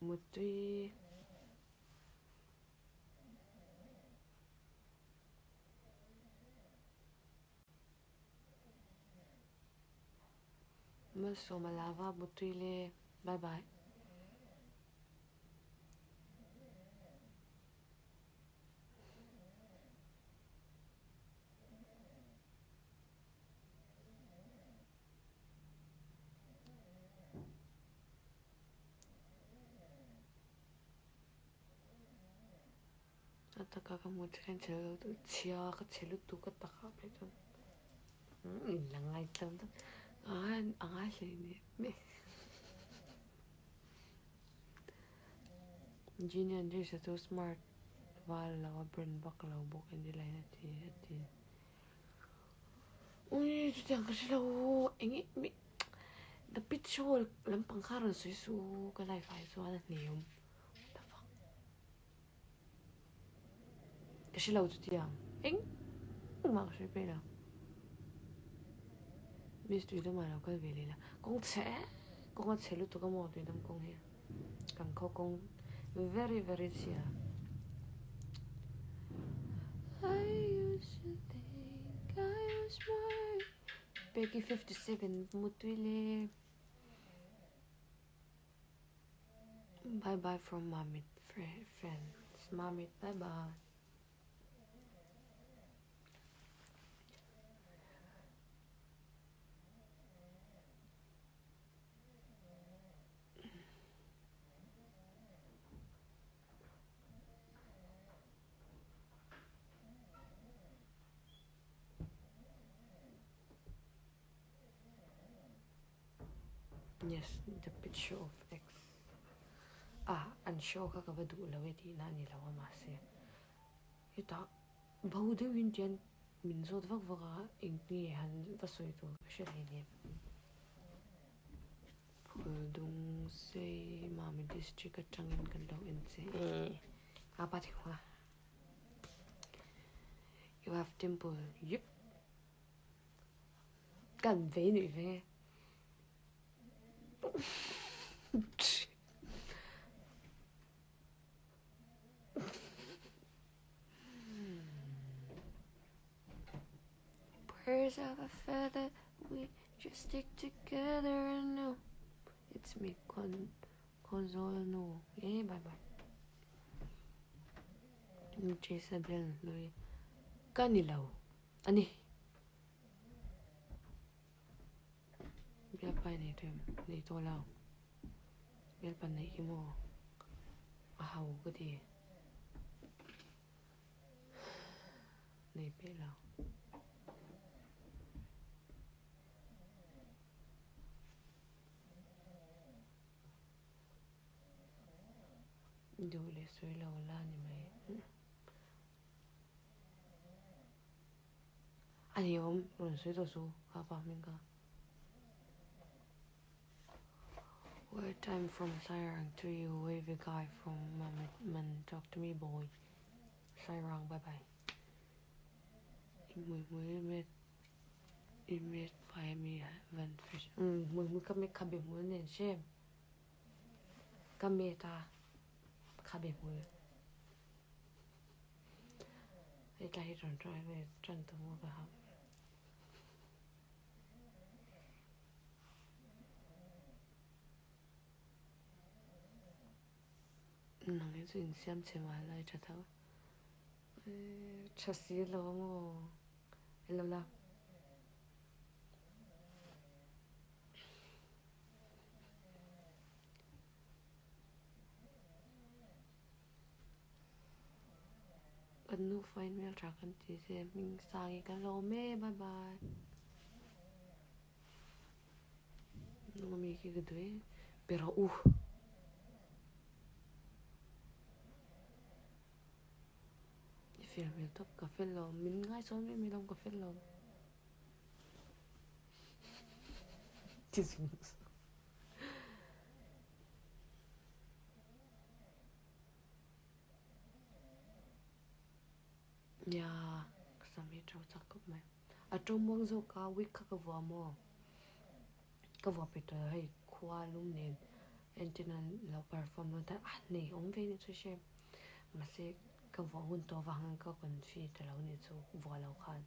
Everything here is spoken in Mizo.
Muttui. Malsawma lava muttui le. Bye bye. A taka ka hmuh che khan chhe lo deuh chhia ka chhe lutuk ka taka phei chuan in la ngai tlang deuh a a ngai hle ni Genie an Jace chu smart val lo a brand vak lo bawk a ni lai a ti a ti. Ui chutiang ka hre lo eng nge mi the pit show lampang kha rawn sawi su ka live ah hi chuan a hniam what the fuck ka hre lo chutiang engmah ka hre pek lo miss tui lamah lo kal ve leh la kawng chhe kawng a chhe lutuk a maw tui lam kawng hi kan khaw kawng very very chhia. I used to think I was smart Peki 57 mutui le Bye bye from Mamit friends Mamit bye bye. Yes, the picture of X. Ah, an show kha ka va duh lo e tihna a ni lo a mahse hetah bo deuhin tian min zawt vak vak a eng nge han va sawi tur ka hre hleinem. Phuldung sei Mami district atangin kan lo en che e apa thei kawng a You have dimple yup kan vei nuih ve Birds of a feather we just stick together and know it's me con Khawzawl nu e bye bye Jezebel hlui ka ni lo a ni Bialpa i nei tawh em nei tawh lo Bialpa neih hi maw a ho ka ti Nei peh lo. Duh leh sawi lo la ni mai. A ni awm rawn sawi tawh su kha pa hming kha. Where time from Sairang to you wavy guy from Mamit man talk to me boy. Sairang bye bye. I hmuihmul met i met fai ami van fresh umm hmuihmul ka met khabe hmul nen hrem ka met a khabe hmul hei tlai hi rawn try ve tan tum maw ka hap. Nang hi chu insiam chhe mahla i tha tho. Tha si lo ang aw. Hello la. Kan nufa in hmeltha kan ti che hming sang hi ka hlawm e bye bye. Nunga mi khi ka duh e pe rawh u. I fel hmel tawp ka fel lo min ngaisawn mai mai lo ka fel lo. Ti zung zung. Nia ka sam hi a to chak khawp mai. A to muang zawk a wig kha ka vuah maw? Ka vuah pe tawh hei khua lum nen. Entirnan lo perform dawn tan a nei awm ve nih chu hre mahse ka vuah hun tawh avang hian ka confi ta lo nih chu vuah lo khan.